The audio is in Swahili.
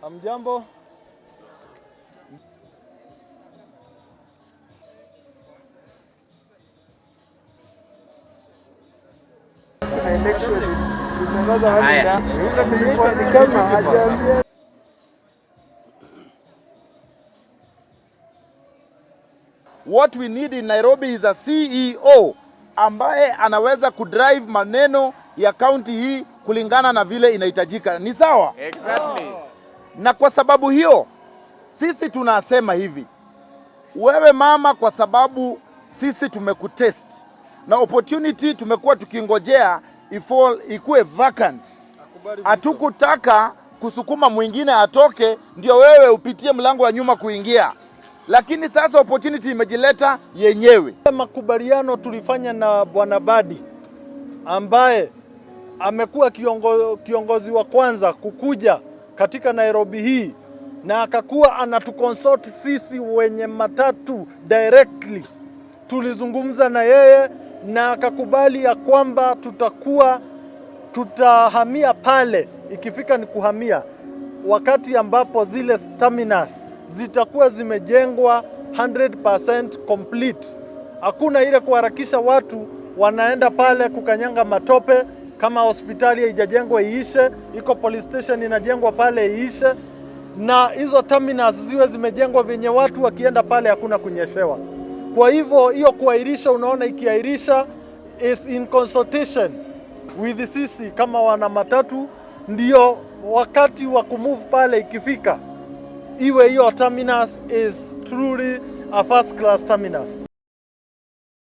Hamjambo. What we need in Nairobi is a CEO ambaye anaweza kudrive maneno ya kaunti hii kulingana na vile inahitajika. Ni sawa? Exactly. Na kwa sababu hiyo sisi tunasema hivi, wewe mama, kwa sababu sisi tumekutest na opportunity tumekuwa tukingojea ifall ikuwe vacant, hatukutaka kusukuma mwingine atoke ndio wewe upitie mlango wa nyuma kuingia, lakini sasa opportunity imejileta yenyewe. Makubaliano tulifanya na Bwana Badi ambaye amekuwa kiongozi wa kwanza kukuja katika Nairobi hii na akakuwa anatuconsult sisi wenye matatu directly. Tulizungumza na yeye na akakubali ya kwamba tutahamia pale ikifika ni kuhamia, wakati ambapo zile terminus zitakuwa zimejengwa 100% complete. Hakuna ile kuharakisha watu wanaenda pale kukanyanga matope. Kama hospitali haijajengwa iishe, iko police station inajengwa pale iishe, na hizo terminus ziwe zimejengwa vyenye watu wakienda pale hakuna kunyeshewa. Kwa hivyo hiyo kuahirisha, unaona ikiahirisha is in consultation with sisi kama wana matatu, ndio wakati wa kumove pale ikifika, iwe hiyo terminus is truly a first class terminus.